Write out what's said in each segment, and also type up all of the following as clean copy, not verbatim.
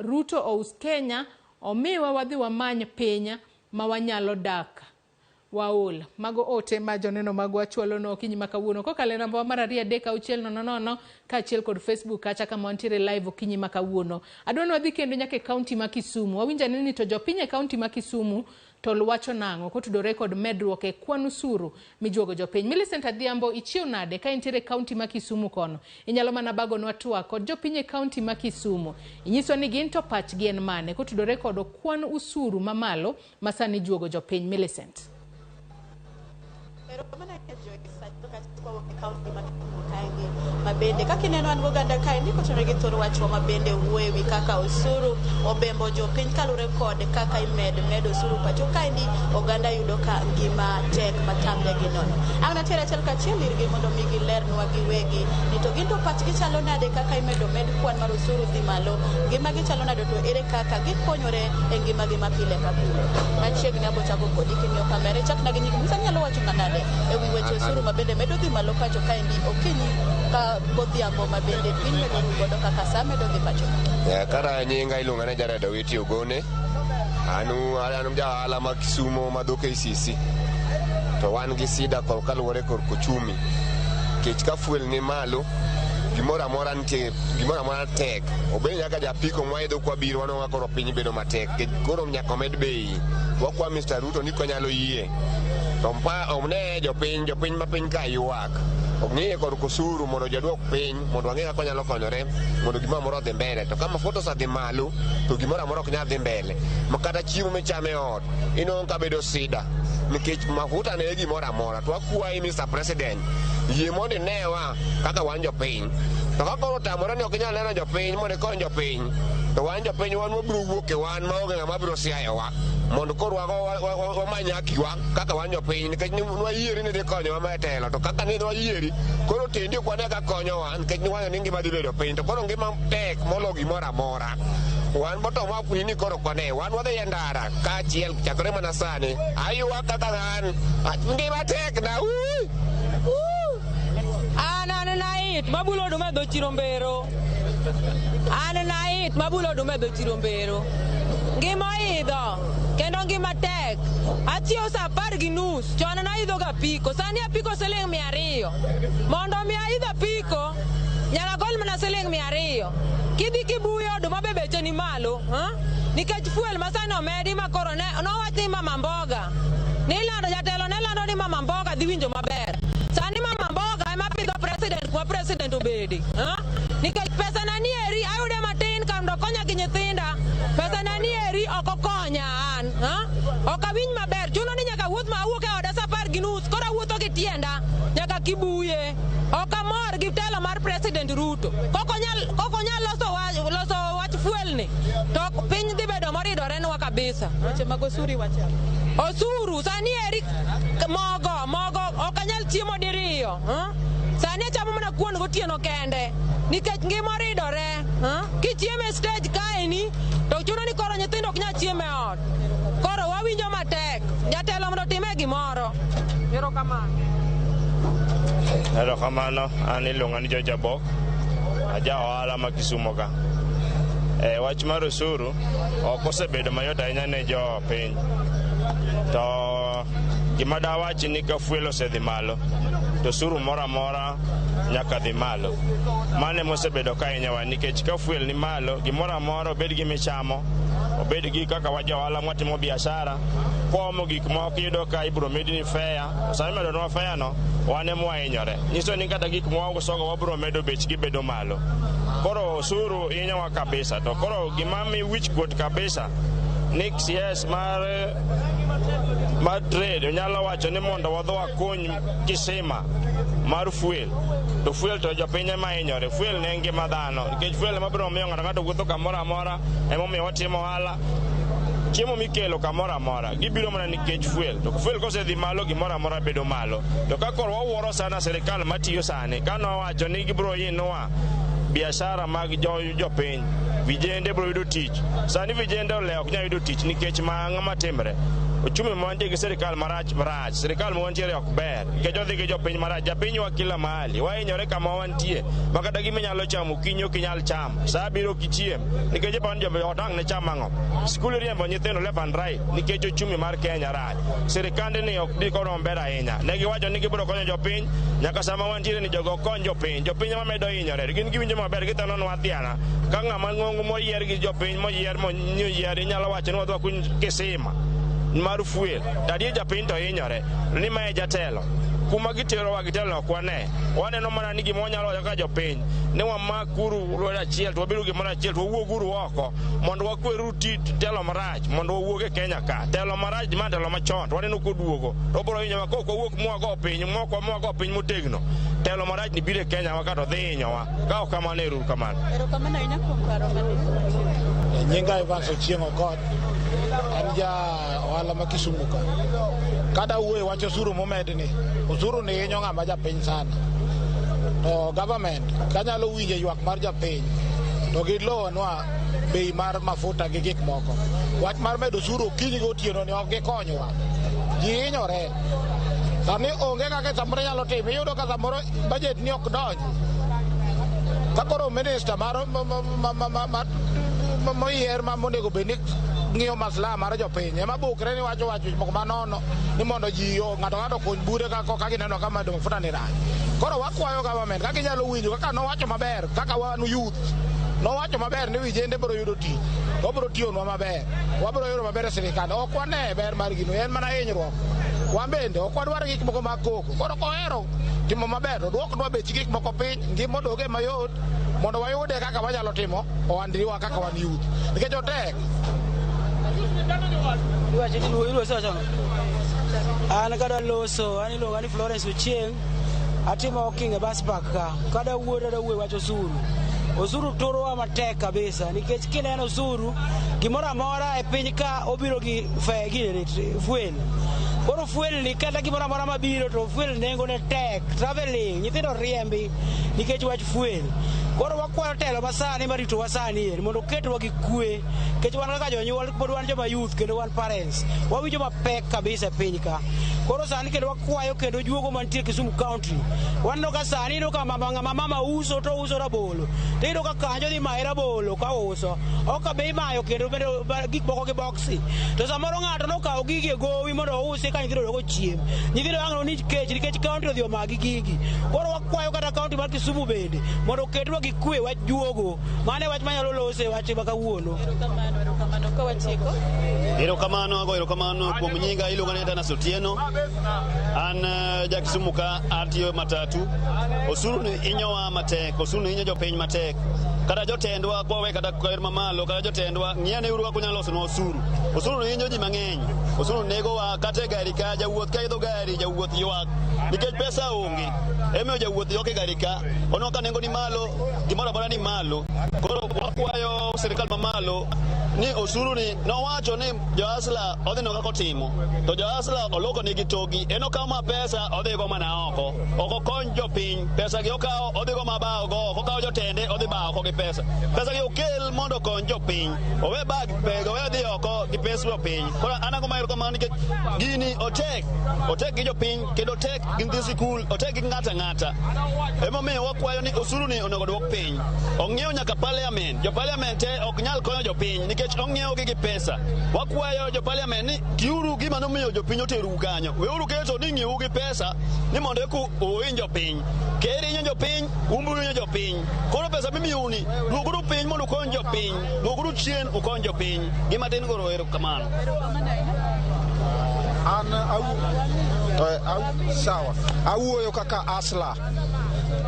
Ruto ous Kenya omiwa wadhi wamany piny ma wanyalo dak waol. Mago ote ma joneno magwa chwalonwa okinyi ma kawuono kokalo e namba mar 2 3 6 0 0 kaachiel kod Facebook kacha kama wantiere live okinyi ma kawuono. Adwa ni wadhi kendo nyaka e kaunti ma Kisumu. Wawinj ane ni to jopiny e kaunti ma Kisumu to wacho nang'o kotudore kod medruok e kwan osuru mijuogo jopiny. Millicent Adhiambo, ichiew nade ka intiere e kaunti ma Kisumu kono? Inyalo mana bagonwa twak kod jopiny e kaunti ma Kisumu. Inyiswa ni gin to pachgi en mane kotudore kod kwan osuru mamalo ma sani juogo jopiny. Millicent. Erokamano ahinya Joyce, sani e kaunti ma Kisumu kaendi mabende kaka ineno an goganda kaendi kotenore gi thor wachwa mabende wuoyo ewi kaka osuru obembo jopiny kaluwore kod kaka imed med osuru pacho kaendi oganda yudo ka ngima tek matamre gi nono. Ang' natiere achiel kachiel irgi mondo mi gilernwa giwegi ni to gin to pachgi chalo nade kaka imedo med kwan mar osuru dhi malo, ngimagi chalo nade to ere kaka gikonyore e ngimagi ma pile ka pile. Machiegni abo chako kodi king'iyo kamera ichakna gi nying Musa nyalo wacho nade e wi weche osuru ma bende medo dhi malo pacho kaendi okinyi ka godhiambo ma bende piny medo ru godo kaka sa medo dhi pacho ka. Kara nyinga iluonga ni Jared Owiti Ogone. An an ja ohala ma Kisumo ma dho KCC. To wan gi sida kod kaluwore kod ochumi. Nikech ka fuel ni malo, gimoro amora nitie, gimoro amora tek. Obed nyaka japiko mwaidho kwabiro wanwang'o ka koro piny bedo matek. Nikech koro nyaka omed bei. Wakwa Mr. Ruto ni konyalo yie to one jopiny, jopiny ma piny ka ywak. Ong'iye kod osuru mondo joduok piny mondo wang'e kaka wanyalo konyore mondo gimoro amora odhi mbele. To ka mafuta osedhi malo to gimoro amora ok nyal dhi mbele. Ma kata chiemo michamo e ot inwang'o ka bedo sida nikech mafuta ne e gimoro amora. To wakwayi Mr. President, yie mondo inewa kaka wan jopiny. To ka koro otamore ni ok inyal neno jopiny mondo ikony jopiny, to wan jopiny wan wabiro wuok e wan maonge ng'ama biro siayowa mondo koro wamany hakiwa kaka wan jopiny nikech nwayieri ni dhi konyowa ma e telo to kaka ne nwayieri koro tendi ok wane ka konyowa nikech niwacho ni ngima dhi bedo piny to koro ngima tek molo gimoro amora. Wan boto wafwenyo ni koro ok wane wan wadhi e ndara kaachiel chakre mana sani aywak kaka an ngima tek na ui. An an nait mabulo oduma e dho chiro mbero. An nait mabulo oduma e dho chiro mbero. Ngima oidho kendo ngima tek. Achiew sa 10:30 chon naidho ga apiko sani apiko siling 200. Mondo mi aidh apiko nyaka gol mana siling 200. Kidhi kibuyo oduma be beche ni malo. Nikech fuel ma sani omedi ma koro ne nowach ni mama mboga nilando jatelo ne lando ni mama mboga dhi winjo maber. Sani mama mboga ema pidho president kuma president obede. Nikech pesa na nieri ayude matin kando konya gi nyithinda. Pesa na nieri ok okonya an. Ok awinj maber. Chuno ni nyaka wuoth ma awuok e oda sa 10:30 koro awuotho gi tienda nyaka Kibuye. Ok amor gi telo mar President Ruto. Kok onyal loso wach fuel ni to piny dhi bedo moridore nwa kabisa. Weche mag osuru iwacho. Osuru sani eri mogo mogo ok anyal chiemo diriyo. Sani achamo mana kuon gotieno kende nikech ngima oridore. Kichiemo e stage kaeni to chuno ni koro nyithindo ok nyal chiemo e ot. Koro wawinjo matek. Jatelo mondo otime gimoro. Erokamano. Erokamano, an iluonga ni George Abok, aja ohala ma Kisumo ka. Wach mar osuru ok osebedo mayot ahinya ne jopiny. To gima dawachi ni ka fuel osedhi malo, to osuru moro amora nyaka dhi malo. Mano emosebedo ka hinyowa nikech ka fuel ni malo, gimoro amora obed gima ichamo, obed gi kaka wa jo ohala mwatimo biashara, kwaomo gik moko iyudo ka ibiro medni fare, to sama imedonwa fare no, wan ema wahinyore. Nyiso ni kata gik mwausogo wabiro medo bechgi bedo malo. Koro osuru hinyowa kabisa. To koro gima mi wich kuot kabisa ni CS mar trade nyalo wacho ni mondo wadhi wakuny kisima mar fuel to fuel to jopiny ema hinyore. Fuel ne ngima dhano nikech fuel ema biro miyo ng'ato ng'ato wuotho kamoro amora, emomiyo watimo ohala. Chiemo mikelo kamoro amora gibiro mana nikech fuel to fuel kosedhi malo gimoro amora bedo malo. To ka koro wawuoro sana sirikal matiyo sani ka nowacho ni gibiro inua biashara mag jopiny, vijende biro yudo tich. Sani vijende olewo ok nyal yudo tich nikech ma ang'o matimre? Ochumi ma wantie gi sirikal marach marach, sirikal ma wantiere ok ber nikech odhi gi jopiny marach. Japiny wa kila mahali, wahinyore kama wantie ma kata gima inyalo chamo okinyi ok inyal chamo, sa abiriyo ok ichiem nikech iparo ni joot ang' ne cham ang'o. Skul iriembo nyithindo left and right nikech ochumi mar Kenya rach. Sirikande ni ok dhi kodwa maber ahinya. Ne giwacho ni gibiro konyo jopiny, nyaka sama wantiere ni jogo ok kony jopiny. Jopiny ema medo hinyore. Gin giwinjo maber githanonwa athiana. Ka ng'ama ng'ongo moyier gi jopiny moyier moyier inyalo wacho ni wadhi wakuny kisima mar fuel. To adier japiny to hinyore. Ni mae jatelo. Kuma giterowa gi telo ok wane. Waneno mana ni gima wanyalo wacho kaka jopiny ni wamakuru lwedo achiel to wabedo gimoro achiel to wawuoguru oko mondo wakweruru telo marach mondo wawuog e Kenya ka. Telo marach ma telo machon to waneno koduogo to obiro hinyowa ka ok wawuok mwago piny mokwa mwago piny motegno. Telo marach ni biro e Kenya wa ka to dhi hinyowa. Ka ok kamano ero uru kamano. Erokamano ahinya kuom paro mane. Nyinga Evans Ochieng' Okoth, an ja ohala ma Kisumu ka. Kada wuoyo wach osuru momedni, osuru ni hinyo ng'ama japiny sana. To government kanyalo winjo ywak mar japiny to gilowonwa bei mar mafuta gi gik moko. Wach mar medo osuru okinyi gotieno ni ok gikonywa. Ji hinyore. Sani onge kaka samoro inyalo timo, iyudo ka samoro budget ni ok donji. Ka koro minister mar moyier ma monego bed ni ng'iyo maslaha mar jopiny ema bukre ni wacho wach moko manono ni mondo ji ng'ato ng'ato okuny bure ka gineno ka medo mafuta ni rach. Koro wakwayo government kaka inyalo winjo kaka nowacho maber kaka wan youth nowacho maber ni vijende biro yudo tich wabiro tiyonwa maber wabiro yudo maber e sirikal ok wane ber mar gino en mana hinyruok wan bende ok wadwar gik moko mag koko koro kohero timo maber to duoknwa bech gik moko piny ngima odoge mayot mondo wayude kaka wanyalo timo ohandliwa kaka wan youth nikech otek. An kada loso, an iluonga ni Florence Ochieng', atimo hawking e bus park ka. Kada wuoyo to adawuoyo wach osuru. Osuru turowa matek kabisa nikech kineno osuru gimoro amora e piny ka obiro gi fuel. Koro fuel ni kata gimoro amora mabiro to fuel nengo ne tek, traveling, nyithindo riembi nikech wach fuel. Koro wakwayo telo masani maritowa sani en mondo oketwa gi kwe nikech wan kaka jonyuol pod wan joma youth kendo wan parents wawinjo mapek kabisa e piny ka. Koro sani kendo wakwayo kendo juogo mantie Kisumu County. Waneno ka sani iyudo ka mama ng'ama mama uso to uso rabolo. To iyudo ka kanjo dhi maye rabolo ka uso. Ok ka be imayo kendo bende gik moko gi boksi. To samoro ng'ato nokawo gigi e gowi mondo ousi ka nyithindo dok ochiem. Nyithindo ang' nonij kech nikech county odhi omagi gigi. Koro wakwayo kata county mar Kisumu bende mondo oketwa gi kwe wach juogo. Mano e wach manyalo lose wach ma kawuono. Erokamano, erokamano. Ka watieko. Erokamano, ago erokamano kuom nyinga iluonga ni Atanas Otieno. An ja Kisumu ka atiyo matatu. Osuru ni hinyowa matek, osuru ni hinyo jopiny matek. Kata jotendwa kwawe kata ker mamalo, kata jotendwa ng'iyane uru kaka unyalo losonwa osuru. Osuru ni hinyo ji mang'eny. Osuru negowa kata e gari ka, jawuoth ka idho gari, jawuoth ywak. Nikech pesa onge. Emomiyo jawuoth ywak e gari ka. Oneno ka nengo ni malo, gimoro amora ni malo. Koro wakwayo sirikal mamalo ni osuru ni nowacho ni jo-Hustler odhi neno kaka otimo. To jo-Hustler oloko nigi togi. En okawo ma pesa odhi go mana oko. Ok okony jopiny. Pesa gi okawo odhi go mabawo go oko. Okawo jotende odhi bawo oko gi pesa. Pesa gi okel mondo okony jopiny. Owe bag owe dhi oko gi pes jopiny. Koro an ago mahero kamano nikech gini otek. Otek gi jopiny kendo otek gi nyithi sikul, otek gi ng'ato ang'ata. Emomiyo wakwayo ni osuru ni onego duok piny. Ong'iew nyaka parliament. Jo parliament te ok nyal konyo jopiny nikech ong'iew gi gi pesa. Wakwayo jo parliament ni tiuru gima nomiyo jopiny oterou kanyo. Weuru keto ni ng'iewu gi pesa ni mondo eka uwinj jopiny. Ker hinyo jopiny, umbu hinyo jopiny. Koro pesa mimiyou ni duoguru piny mondo ukony jopiny. Duoguru chien ukony jopiny. Gima tin koro erokamano. An sawa. Awuoyo kaka Asla.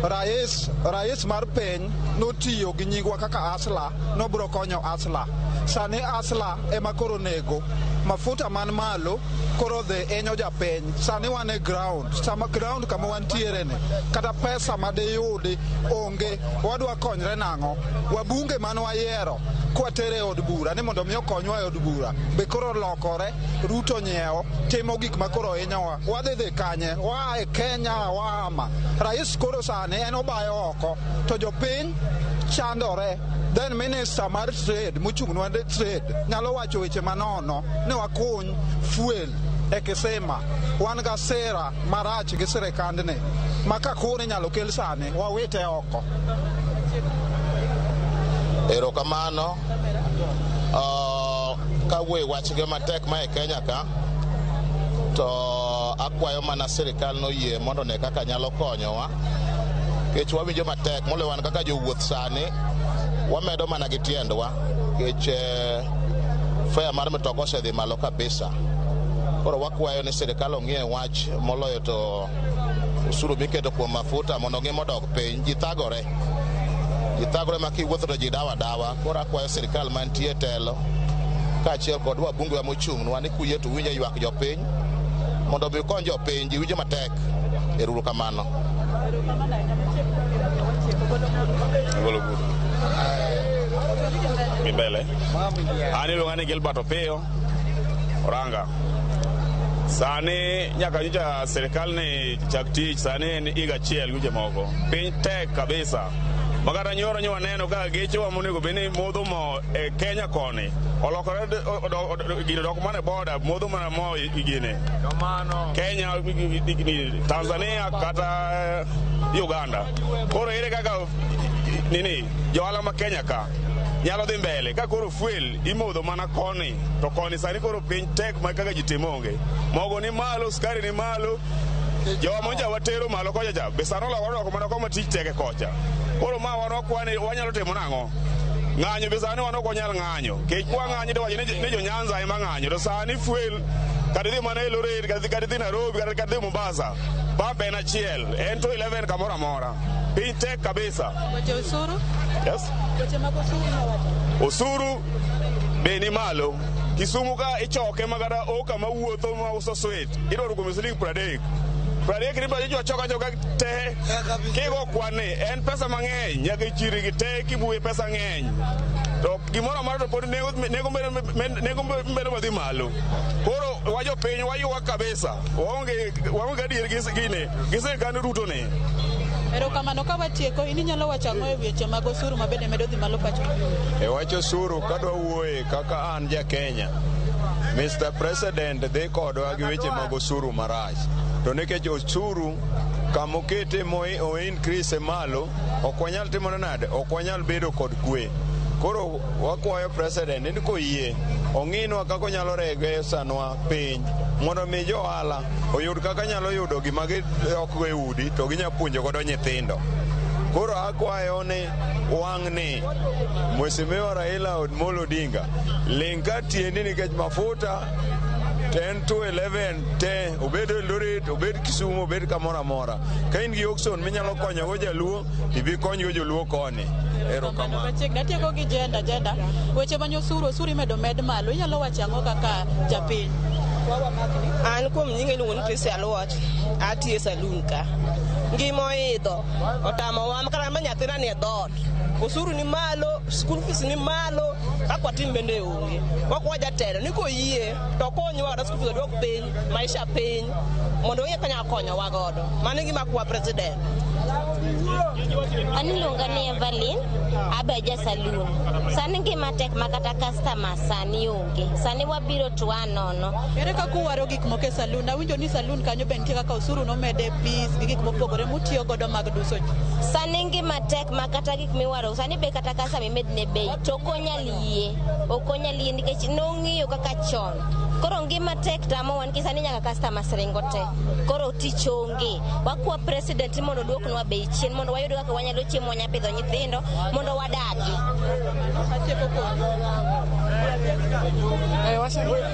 Rais mar piny notiyo gi nyingwa kaka Asla, nobiro konyo Asla. Sani Asla ema koro nego. Mafuta man malo koro dhi hinyo japiny. Sani wan e ground. Sama ground kama wantiere ni, kata pesa madiyudi onge. Wadwa konyre nang'o? Wabunge mane wayiero kwatere e od bura ni mondo mi okonywa e od bura be koro lokore. Ruto nyiewo timo gik ma koro hinyowa. Wadhi dhi kanye? Waa e Kenya waama. Rais koro sani en obayo oko to jopiny Chandore. Then minister mar trade mochung'nwa trade nyalo wacho weche manono ni wakuny fuel e kisima. Wan ga sera marach gi sirikandni ma ka koro inyalo kel sani wawite oko. Erokamano. Kawuoyo wach gi matek ma e Kenya ka, to akwayo mana sirikal noyie mondo one kaka nyalo konyowa, nikech wawinjo matek moloyo wan kaka jowuoth. Sani wamedo mana gi tiendwa, nikech fare mar mtoka osedhi malo kabisa. Koro wakwayo ni sirikal ong'ie wach moloyo to osuru miketo kuom mafuta mondo ng'e modok piny. Ji thagore, ji thagore ma kiwuotho to ji dawa dawa. Koro akwayo sirikal mantie e telo kaachiel kod wabunge wa mochung'nwa ni kuyie to winjo ywak jopiny mondo obi okony jopiny. Ji winjo matek. Ero uru kamano. Golo buru. Gi mbele. An iluonga ni Gilbert Opiyo Oranga. Sani nyaka nyocha sirikal ni chak tich, sani en higa achiel gi weche moko. Piny tek kabisa. Makata nyoro nyo waneno ka gechewa monego bed ni modho mo e Kenya koni olokore, gino dok mana e boda modho mana mo gine. Kenya, Tanzania kata Uganda. Koro ere kaka nini johala ma Kenya ka nyalo dhi mbele ka koro fuel imodho mana koni to koni? Sani koro piny tek ma kaka ji timo onge. Mogo ni malo, sukari ni malo, joma monja watero malo kocha cha be sani olokore dok mana koma tich tek e kocha. Koro ma wan wakwani wanyalo timo nang'o? Ng'anyo be sani wan ok wanyal ng'anyo, kech kwa ng'anyo to wacho ni jo Nyanza ema ng'anyo. To sani fuel kata idhi mana Eldoret, kata idhi Nairobi, kata idhi Mombasa, pump en achiel, en 211 kamoro amora. Piny tek kabisa. Weche osuru? Yes. Weche mag osuru mawacho. Osuru be ni malo. Kisumu ka ichoke makata oka mawuotho mauso sweet idwaro kuom siling 30 30 ni bajo choka choka te kigo kwane en pesa mang'eny. Nyaka ichiri gi te kibuye pesa ng'eny to gimoro amora to pod nengo medo madhi malo. Koro wajopiny waywak kabisa, waonge adier gi gine gi sirikand Ruto ni. Erokamano. Ka watieko, in inyalo wacho ang'o e weche mag osuru ma bende medo dhi malo pacho? E wach osuru kadwa wuoye kaka an ja Kenya, Mr. President dhi kodwa gi weche mag osuru marach. To nikech osuru kamokete mo o increase malo, ok wanyal timone nade, ok wanyal bedo kod kwe. Koro wakwayo president ni koyie ong'inwa kaka onyalo regesanwa piny mondo mi jo ohala oyud kaka nyalo yudo gima gidokgo e udi to ginya puonjo godo nyithindo. Koro akwayo ni wang'ni Mheshimiwa Raila Amolo Odinga ling ka tiendi, nikech mafuta 10 to 11 te, obed Eldoret, obed Kisumu, obed kamoro amora. Ka in gi option minyalo konyogo jaluo, ibi konygo joluo koni. Erokamano. Machiegni atieko gi jenda jenda weche many osuru, osuru imedo med malo, inyalo wacho ang'o kaka japiny? An kuom nyinga iluongo ni Tracy Aluoch, atiyo e saloon ka. Ngima oidho, otamowa kata ma nyathina ni e dhoot. Osuru ni malo, school fees ni malo, kaka watim bende onge. Wakwa jatelo ni koyie to konywa kata school fees oduok piny, maisha piny, mondo ong'e kaka konyowa godo. Mano e gima akwa president. An iluonga ni Evelyn, abeja saloon. Sani ngima tek ma kata customer sani onge. Sani wabiro to nono. Ere kaka uwaro gik moko e saloon? Awinjo ni saloon kanyo be nitie kaka osuru nomede fees gi gik mopogore mutiyo godo mag duso ji. Sani ngima tek ma kata gik miwaro sani be kata customer imedne bei to ok onyal yie. Ok onyal yie nikech nong'iyo kaka chon. Koro ngima tek tamowa nikech sani nyaka customers ringo te. Koro tich onge. Wakwa president mondo oduoknwa bei chien mondo wayud kaka wanyalo chiemo, wanyalo pidho nyithindo mondo wadagi. Atieko kodi.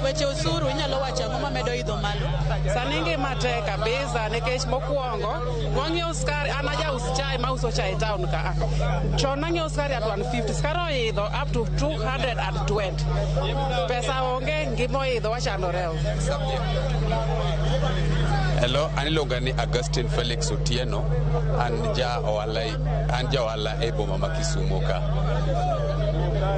Weche osuru inyalo wacho ang'o mamedo idho malo? Sani ngima tek kabisa, nikech mokwongo wang'iewo skari. An ajaus chai, mauso chai e town ka. Chon nang'iewo skari at 150, skari oidho up to 220. Pesa onge, ngima oidho, wachandore. Hello, an iluonga ni Augustine Felix Otieno, an ja ohala e boma ma Kisumo ka.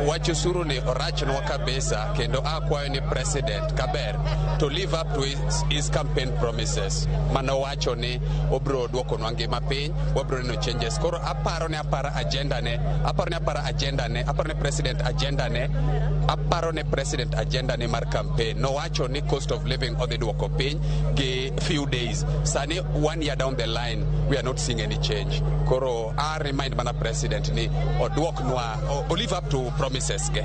Wach osuru ni orachnwa kabisa, kendo akwayo ni president kaber to live up to his campaign promises manowacho ni obro duokonwa ngima piny, wabro neno changes. Koro aparo ni apara agenda ne, aparo ni apara agenda ne, aparo ni president agenda ne, aparo ni president agenda ne mar campaign nowacho ni cost of living odhi duoko piny gi few days. Sani one year down the line, we are not seeing any change. Koro a remind mana president ni oduoknwa, o live up to promises ge.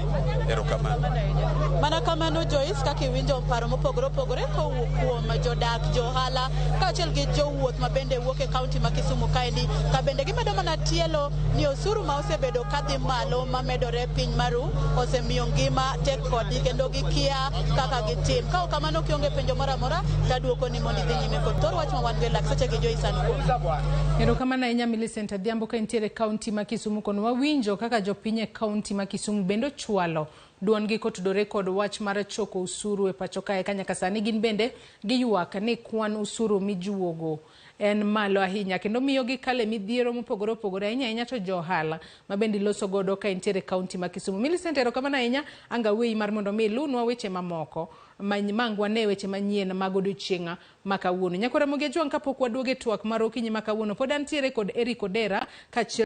Erokamano. Mana kamano, Joyce, kaka iwinjo paro mopogore opogore kowuok kuom jodak, johala kaachiel gi jowuoth ma bende wuok e kaunti ma Kisumu kaendi, ka bende gimedo mana tielo ni osuru ma osebedo kadhi malo mamedore piny maru osemiyo ngima tek kodgi kendo gikia kaka gitim. Ka ok kamano, kionge penjo moro amora, taduoko ni mondo idhi nyime kod thor wach ma wan go e lak seche gi Joyce an kuom. Erokamano ahinya, Millicent Adhiambo, ka intiere e kaunti ma Kisumu kono. Wawinjo kaka jopiny e kaunti ma Kisumu bende ochwalo duondgi kotudore kod wach mar choko osuru e pacho kae, ka nyaka sani gin bende giywak ni kwan osuru mijuogo en malo ahinya kendo miyo gikale midhiero mopogore opogore, ahinya ahinya to jo ohala ma bende iloso godo ka intiere e kaunti ma Kisumu. Millicent, erokamano ahinya. Anga weyi mar mondo mi ilunwa weche mamoko mang wane weche manyien mag odiochieng' ma kawuono. Nyakora Ramogi Ajwang', kapok waduogo e twak mar okinyi ma kawuono, pod antiere kod Eric Odera kaachiel